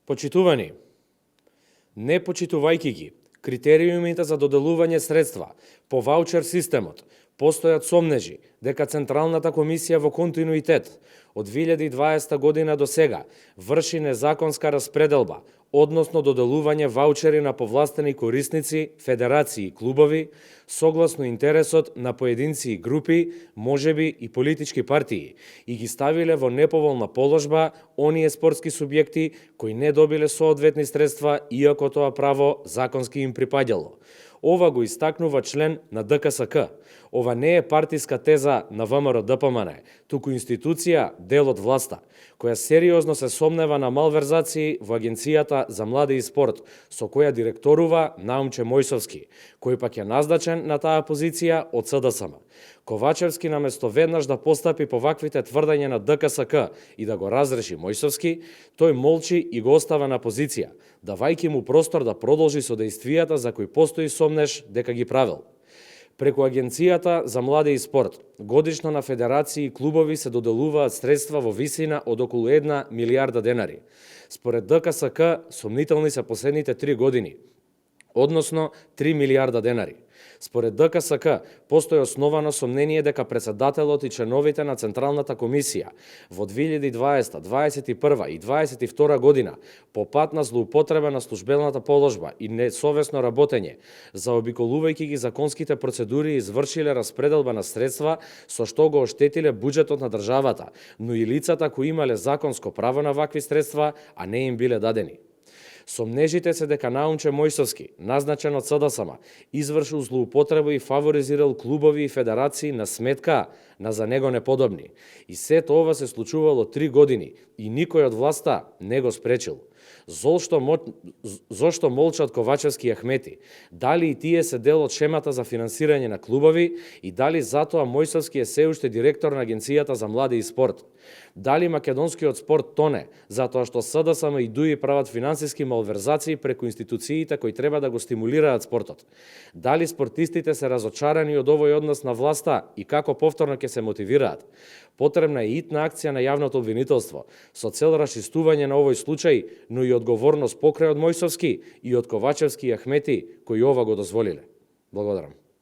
Почитувани, не почитувајќи ги критериумите за доделување средства по ваучер системот, постојат сомнежи дека Централната комисија во континуитет од 2020 година до сега врши незаконска распределба, односно доделување ваучери на повластени корисници, федерации и клубови, согласно интересот на поединци и групи, можеби и политички партии, и ги ставиле во неповолна положба оние спортски субјекти кои не добиле соодветни средства, иако тоа право законски им припаѓало. Ова го истакнува член на ДКСК. Ова не е партиска теза на ВМРО-ДПМН, туку институција, дел од власта, која сериозно се сомнева на малверзации во Агенцијата за млади и спорт, со која директорува Наумче Мојсовски, кој пак е назначен на таа позиција од СДСМ. Ковачевски наместо веднаш да постапи по ваквите тврдења на ДКСК и да го разреши Мојсовски, тој молчи и го остава на позиција, давајќи му простор да продолжи со дејствијата за кои постои сомнеж дека ги правил. Преку Агенцијата за млади и спорт, годишно на федерации и клубови се доделуваат средства во висина од околу 1 милијарда денари. Според ДКСК, сомнителни се последните 3 години, односно 3 милијарда денари. Според ДКСК, постои основано сомнение дека председателот и членовите на Централната комисија во 2020, 2021 и 2022 година по пат на злоупотреба на службената положба и несовесно работење, заобиколувајќи ги законските процедури, извршиле распределба на средства со што го оштетиле буџетот на државата, но и лицата кои имале законско право на вакви средства, а не им биле дадени. Сомнежите се дека Наумче Мојсовски, назначен од СДСМ, извршил злоупотреба и фаворизирал клубови и федерации на сметка на за него неподобни. И сето ова се случувало 3 години и никој од власта не го спречил. Зошто молчат Ковачевски и Ахмети? Дали и тие се дел од шемата за финансирање на клубови и дали затоа Мојсовски е се уште директор на Агенцијата за млади и спорт? Дали македонскиот спорт тоне затоа што СДСМ и ДУИ прават финансиски малверзации преку институциите кои треба да го стимулираат спортот? Дали спортистите се разочарани од овој однос на власта и како повторно ќе се мотивираат? Потребна е итна акција на јавното обвинителство со цел расчистување на овој случај, но и одговорност покрај од Мојсовски и од Ковачевски и Ахмети кои ова го дозволиле. Благодарам.